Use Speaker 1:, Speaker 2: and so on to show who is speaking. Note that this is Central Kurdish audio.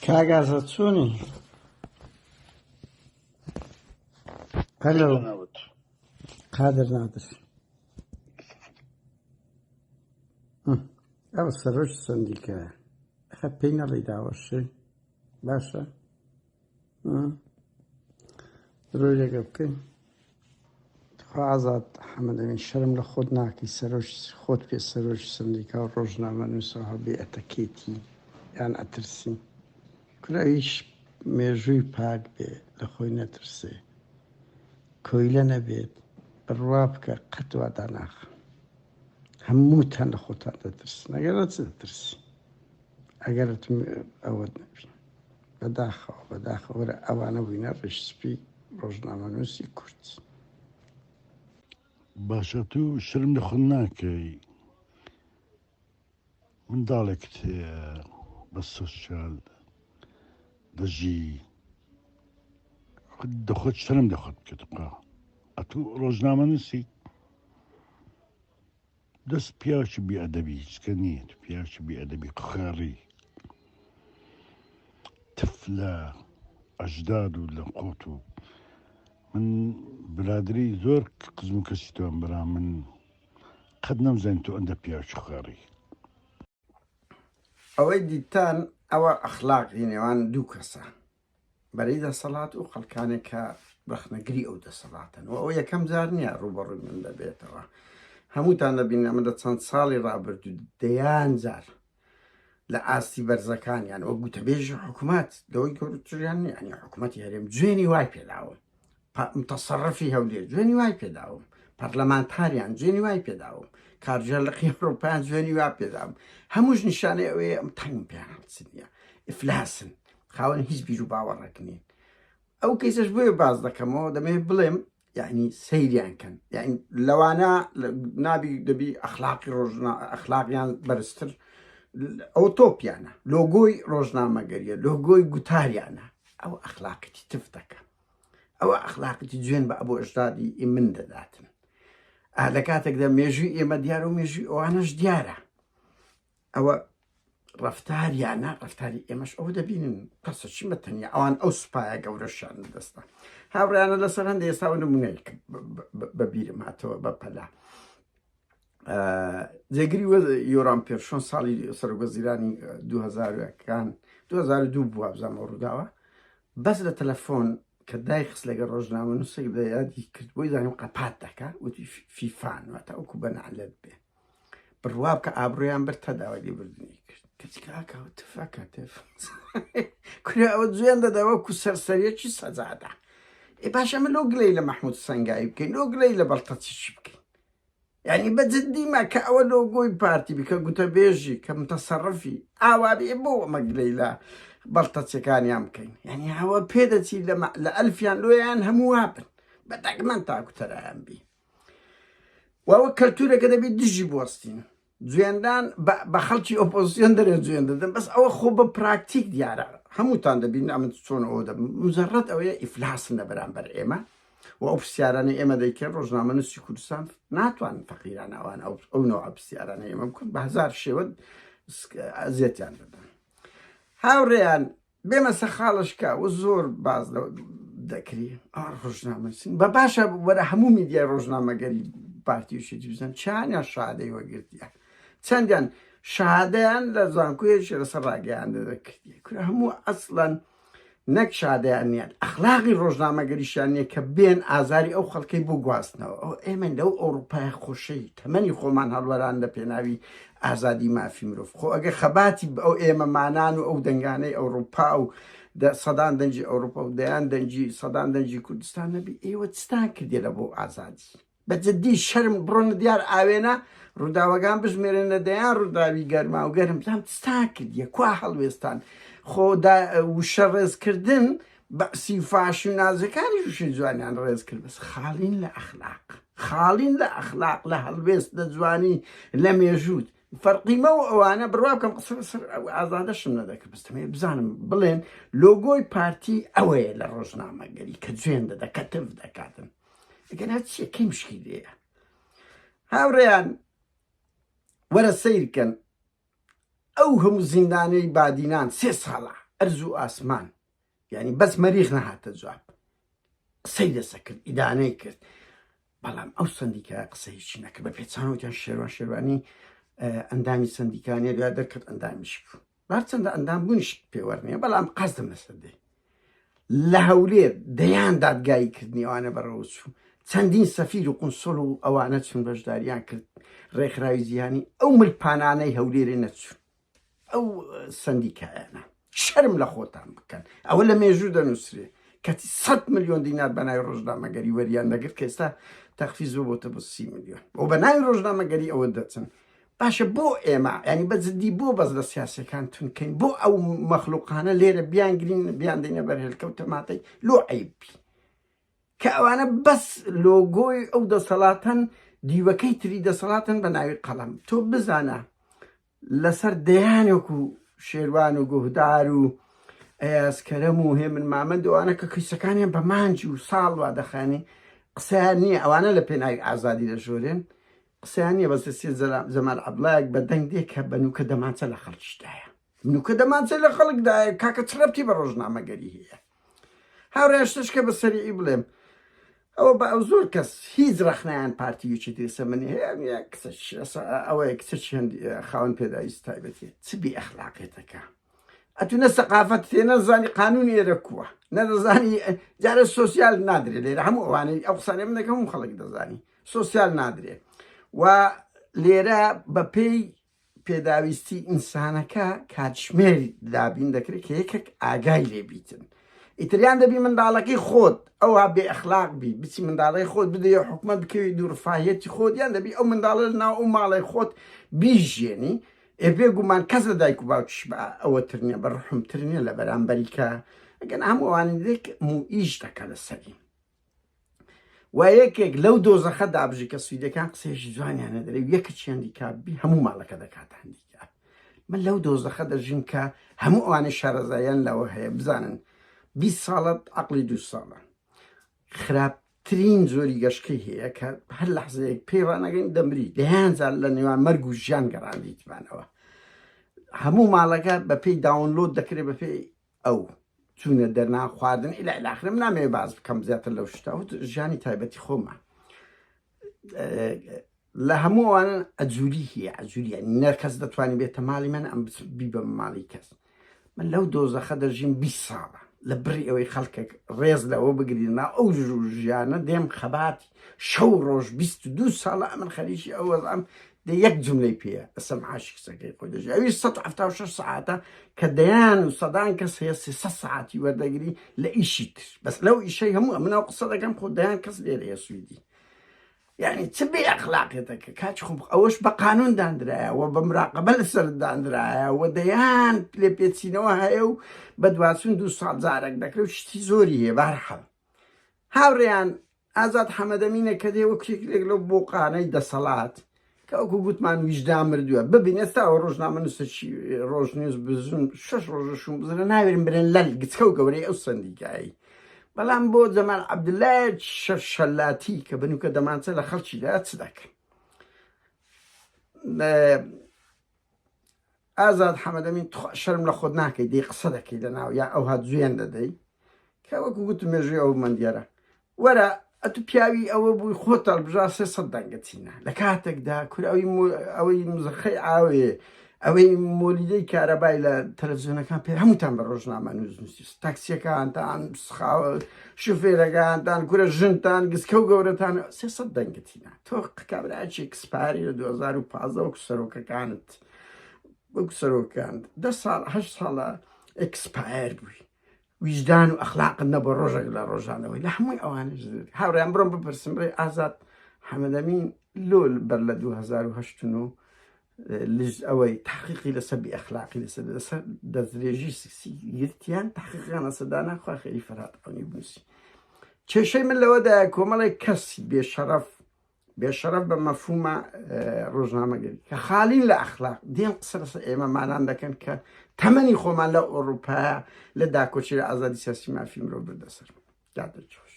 Speaker 1: کاک ئازاد چۆنی؟ هەلۆ
Speaker 2: جەنابت
Speaker 1: قادر نادر هم. ئەو سەرۆکی سەندیکایە ئەخە پێی نەڵێی داوەشێ باشە هم. درۆی لەگە بکەین تخوا ئازاد حەمەدەمین شەرم لە خۆت ناکەی سەرۆکی خۆت پێ سەرۆکی سەندیکا و ڕۆژنامەنووسەوە بێ ئەتەکێتی یان ئەترسی کورە ئەویش مێژووی پاک بێ لە خۆی نەترسێ کۆیلە نەبێت بڕوا بکە قەت وا داناخەم هەمووتان لە خۆتان دەترسن ئەگەر لە چ دەترسی ئەگەر ئەوەت نەبی بەداخەوە بەداخەوە وەرە ئەوانە بووینە ڕیش سپی ڕۆژنامەنووسی کورد.
Speaker 2: باشە تو شرم لە خۆت ناکەی منداڵێکت هەیە بە سۆشیال دەژی دەخۆت شەرم دەخۆت بکە تقا ئەتو ڕۆژنامە نووسی دەست پیاوی بی ئەدەبی هیچکە نییە تو پیاوی بی ئەدەبی قخێڕی تف لە ئەژداد و لە قۆت و من برادری زۆر قزم و کەسی تۆم برا من قەت نەمزانی تۆ ئەندە پیاوی خوێڕی.
Speaker 1: ئەوەی دیتتان ئەوە ئەخلاقی نێوان دوو کەسە بەرەی دەسەڵات و خەڵکانێک کە ڕەخنەگری ئەو دەسەڵاتن و ئەو یەکەم جار نییە ڕووبەڕووی من دەبێتەوە هەمووتان دەبین ئەمە لە چەند ساڵی ڕابردوو دەیان جار لە ئاستی بەرزەکانیان وەک گوتەبێژی حکوومەت لەوەی گەورەتریان نییە یانی حکوومەتی هەرێم جوێنی وای پێداوم متەسەڕفی هەولێر جوێنی وای پێداوم پەرلەمانتاریان جوێنی وای پێداوم کارگێڕ لقی ئەوروپایان جوێنی وا پێداوم هەمووش نیشانەی ئەوەیە ئەم تەنگم پێیان هەڵچنیە ئیفلاسن خاوەن هیچ بیر و باوەڕێک نین ئەو کەیسەش بۆیە باز دەکەمەوە دەمەوێت بڵێم یعنی سەیریان کەن یعنی لەوانە نابی دەبی ئەخلاقی ڕۆژنا ئەخلاقیان بەرزتر ئەو تۆپیانە لۆگۆی ڕۆژنامەگەریە لۆگۆی گوتاریانە ئەو ئەخلاقیتی تف دەکە ئەوە ئەخلاقیتی جوێن بە ئەبۆ ئەژدادی ئی من دەداتن ئا لە کاتێکدا مێژووی ئێمە دیارە و مێژووی ئەوانەش دیارە ئەوە ڕفتاریانە ڕفتاری ئێمەش ئەوە دەبینن قەسە چیمە تەنیا ئەوان ئەو سوپایە گەورەشیان دەستە هاوڕیانە لەسەر هەندێک ئێستا و نمونەیەک بە بیرم هاتەوە بە پەلا جێگری یۆران پێرشۆن ساڵی سەرۆکوەزیرانی 2000ەکان 2002 بووە بزانم ئەو ڕووداوە بەس لە تەلەفۆن کە دایخست لەگەڵ ڕۆژنامە نووسێک لە یادی کرد بۆی زانیم قەپات دەکا وتی فیفان واتە ئەوکو بە نەعلەت بێ بڕوا بکە ئابڕویان برد تا داوای لێبوردنی کرد کەچی کاکە تفەکە تف کورە ئەوە جوێن دەدا وەکو سەرسەریەکی سەجادە ئێ باشە ئەمە لۆ گلەی لە مەحمود سەنگاوی بکەین لۆ گلەی لە بەڵتەچیی بکەین یعنی بە جدی ما کە ئەوە لۆگۆی پارتی بی کە گوتەبێژی کە متەسەڕفی ئاوا بێ بۆ ئەمە گلەی لە بەڵتەچەکانیان بکەین یعنی ئەوە پێدەچی لە ئەلفیان لۆیان هەموو وابن بە دەگمەن تاکوتەرایان بی واوە کەلتورێکە دەبێت دژی بوەستین جوێندان بە خەڵکی ئۆپۆزیسیۆن دەرێن جوێن دەدەن بەس ئەوە خۆ بە پراکتیک دیارە هەمووتان دەبین ئەمن چۆن ئەوە دەبم مجرد ئەوەیە ئیفلاسن لە بەرامبەر ئێمە و ئەو پرسیارانەی ئێمە دەیکەن ڕۆژنامەنووسی کوردستان ناتوان فەقیران ئەوان ئەو ئەو نەوە پرسیارانە ئێمە بکەن بە هەزار شێوە ئەزیەتیان دەدەن هاوڕێیان بێمە سەر خاڵشکە و زۆر باز دەکری ڕۆژنامەنووسین بە باشە وەرە هەموو میدیای ڕۆژنامەگەری پارتی و شێتی بزن چیانیان شادەی وەگرتیە چەندیان شادەیان لە زانکۆیەکی لەسەر ڕاگەیاندە دەکردیە کورە هەموو ئەسڵەن نەک شادەیان نییە ئەخلاقی ڕۆژنامەگەریشیان نییە کە بێن ئازاری ئەو خەڵکەی بۆ گواستنەوە ئەو ئێمە لەو ئەوروپای خۆشەی تەمەنی خۆمان هەڵوەران لە پێناوی ئازادی مافی مرۆڤ خۆ ئەگە خەباتی ئەو ئێمەمانان و ئەو دەنگانەی ئەوروپا و سەدان دەنگی ئەوروپا و دەیان دەنگی سەدان دەنگی کوردستان نەبی ئێوە چتان کردێ لە بۆ ئازادی بە جدی شەرم بڕۆنە دیار ئاوێنە ڕووداوەکان بژمێرن لە دەیان ڕووداوی گەرما و گەرم بزان چتان کردیە کوا هەڵوێستان خۆ وشە ڕێزکردن بەعسی فاشی و نازەکانی وشەی جوانیان ڕێز کرد بەس خاڵین لە ئەخلاق خاڵین لە ئەخلاق لە هەڵوێست لە جوانی لە مێژووت فەرقیمە و ئەوانە بڕوا بکەم قسە لەسەر ئەو ئازادەشم نەدەکرد بەس دەمەوێت بزانم بڵێن لۆگۆی پارتی ئەوەیە لە ڕۆژنامەگەری کە جوێن دەدە کە تف دەکاتن ئەگەنا چیە کەی مشکیلەیە هاوڕێیان وەرە سەیرکەن ئەو هەموو زیندانەی بادینان سێ ساڵە. ئەرز و ئاسمان یعنی بەس مەریخ نەهاتە جواب قسەی لەسە کرد ئیدانەی کرد بەڵام ئەو سندیکای قسە هیچی نەکرد بە پێچانەوەتیان شێوان شێوانی ئەندامی سندیکانیە دوای دەرکرد ئەندامیش بوو هەرچەندە ئەندام بوونیش پێوەر نییە بەڵام قەزدم لەسەر دێ لە هەولێر دەیان دادگایی کردنی ئەوانە بەڕێوە چوو چەندین سەفیر و قونسڵ و ئەوانە چون بەشداریان کرد ڕێکخراوی جیهانی ئەو ملپانانەی هەولێرێ نەچوون ئەو سندیکایانە شەرم لە خۆتان بکەن ئەوە لە مێژوو دەنووسرێ کەچی 100 میلیۆن دینار بە ناوی ڕۆژنامەگەری وەریان دەگرت کە ئێستا تەخفیز بۆ بۆتە بۆ 30 میلیۆن بۆ بە ناوی ڕۆژنامەگەری ئەوە دەچن باشە بۆ ئێمە ینی بە جدی بۆ بەس لە سیاسەکان تونکەین بۆ ئەو مەخلوقانە لێرە بیانگرین بیاندەینە بەر هێلکە و تەماتەی لۆ عیب بی کە ئەوانە بەس لۆگۆی ئەو دەسەڵاتەن دیوەکەی تری دەسەڵاتن بە ناوی قەڵەم تۆ بزانە لەسەر دەیانێک و شێروان و گوهدار و ئەیاز کەرەم و هێمن مامەند ئەوانە کە کەیسەکانیان بە مانج و ساڵ وا دەخانی قسەیان نییە ئەوانە لە پێناوی ئازادی دەژۆرێن قسەیان نییە بەس سێ جەمال عەبڵایەک بە دەنگ دێ کە بە نوکە دەمانچە لە خەڵکیشدایە نوکە دەمانچە لە خەڵکدایە کاکە چ ڕەبتی بە ڕۆژنامەگەری هەیە هاوڕێیان شتێک کە بە سەریعی بڵێم ئەوە بە ئەو زۆر کەس هیچ ڕەخنەیان پارتی یەکێتی لەسەر من هەیە نییە ئەوەیە کچە چەند خاوەن پێداویست تایبەتیە چ بێ ئەخلاقێتەکە ئەتو نە سەقافەت تێ نەزانی قانون ئێرە کووە نەدەزانی جارە سۆسیال نادرێت لێرە هەموو ئەوانەی ئەو قسانەی من دەکەم هەموو خەڵک دەزانی سۆسیال نادرێ و لێرە بەپێی پێداویستی ئینسانەکە کاتژمێر دابین دەکرێت کە یەکێک ئاگای لێ بیتن ئیتریان دەبی منداڵەکەی خۆت ئەوها بێ ئەخلاق بی بچی منداڵی خۆت بدەیە حکومت بکەوی دوورفاهیەتی خۆت یان دەبی ئەو منداڵە ناو ئەو ماڵی خۆت بیژێنی ئێ بێ گومان کەس لە دایک و باوکیش بە ئەوە تر نییە بە ڕحمتر نییە لە بەرامبەری کە ئەگەن هەموو ئەوانە دێک موئیش دەکە لەسەری و یەکێک لەو دۆزەخە دابژی کە سویدەکان قسەیەکی جوانیانە دەرێ یەکەکیان دیکە بی هەموو ماڵەکە دەکات هەندیکە من لەو دۆزەخە دەژیم کە هەموو ئەوانەی شارەزایان لەوە هەیە بزانن 20 ساڵت عقلی دو ساڵە خراپترین جۆری گەشکەی هەیە کە هەر لەحزەیەک پێی ڕانەگەین دەمری دەیان جار لە نێوان مەرگ و ژیان گەڕاندیتمانەوە هەموو ماڵەکە بەپێی داونلۆد دەکرێت بەپێی ئەو چوونە دەرنان خواردن ئیلا ئیلاخرم نامەوێ باز بکەم زیاتر لەو شتە ژیانی تایبەتی خۆمە لە هەموو ئەوانە ئەجووری هەیە ئەجووری یانی نە کەس دەتوانانی بێتە ماڵی من ئەم بی بە ماڵی کەس من لەو دۆزەخە دەژیم 20 ساڵە لە بڕی ئەوەی خەڵکێک ڕێز لەوە بگرین نا ئەو ژیانە دێم خەباتی شەو ڕۆژ 22 ساڵە ئەمن خەریکی ئەو وەزعم دە یەک جملەی پێیە ئەسە معاشی کچەکەی خۆی دەژی ئەویش 176 سەعاتە کە دەیان و سەدان کەس هەیە 300 سەعاتی وەردەگری لە ئیشی تر بەس لەو ئیشەی هەموو ئەمن ئەو قسە دەکەم خۆ دەیان کەس لێرەیە سویدی یعنی چ بێ ئەخلاقێتەکە کاچ خۆ ئەوەش بە قانون دانرایە و بە مراقبە لەسەر دانرایە و دەیان لێپێچینەوە هەیە و بەدواچون دوو ساڵ جارێک دەکرێت و شتی زۆری هەیە بەهەرحاڵ هاوڕێیان ئازاد حەمەدەمینە کە دێ وەک یەکێک لەو بۆقانەی دەسەڵات کە وەکو گوتمان ویژدان مردووە ببین ئێستا ئەوە ڕۆژنامە نووسەکی ڕۆژنیوز بزون شەش ڕۆژە شوم بزنە ناوێرن برێن لەل گچکە و گەورەی ئەو سەندیکایی بەڵام بۆ جەمال عەبدولایە شەلاتی کە بنوکە دەمانچە لە خەڵکیدا چ دەکەن ئازاد حەمەدەمین تخوا شەرم لە خۆت ناکەی دەی قسە دەکەی لە ناو یا ئەوها جوێن دەدەی کە وەکو گوتم مێژووی ئەو مەندیارە وەرە ئەتو پیاوی ئەوە بووی خۆت هەڵبژا 300 دەنگت هینا لە کاتێکدا کورە ئەوی ئەوەی مزەخەی ئاوێ ئەوەی مۆلیدەی کارەبای لە تەلەڤزیۆنەکان پێ هەمووتان بە ڕۆژنامە نووس نووسی تاکسیەکانتان شوفێرەکانتان کورە ژنتان گسکە و گەورەتان 300 دەنگت هینا تۆ کابراکی ئێکسپایەری لە 2015 وەکو سەرۆکەکانت وەکو سەرۆکەکانت دە ساڵ هەشت ساڵە ئێکسپایەر بووی ویژدان و ئەخلاقت نەبوو ڕۆژێک لە ڕۆژانەوەی لە هەمووی ئەوانش هاوڕیان بڕۆم بپرسم بڵێ ئازاد حەمەدەمین لۆ بەر لە 2009 لژ ئەوەی تحقیقی لەسەر بی ئەخلاقی لەسەر لەسەر دەستدرێژی سکسی گرتیان تحقیقیان لەسەر دانا خوا خێری فەرهاد عەونی بنووسی کێشەی من لەوەدایە کۆمەڵێک کەسی بێشەرەف بێشەرەف بە مەفهومە ڕۆژنامەگەری کە خاڵین لە ئەخلاق دێن قسە لەسەر ئێمەمانان دەکەن کە تەمەنی خۆمان لە ئەوروپایە لە داکۆکی لە ئازادی سیاسی مافی مرۆڤ بردە سەر. کاتێکی خۆش.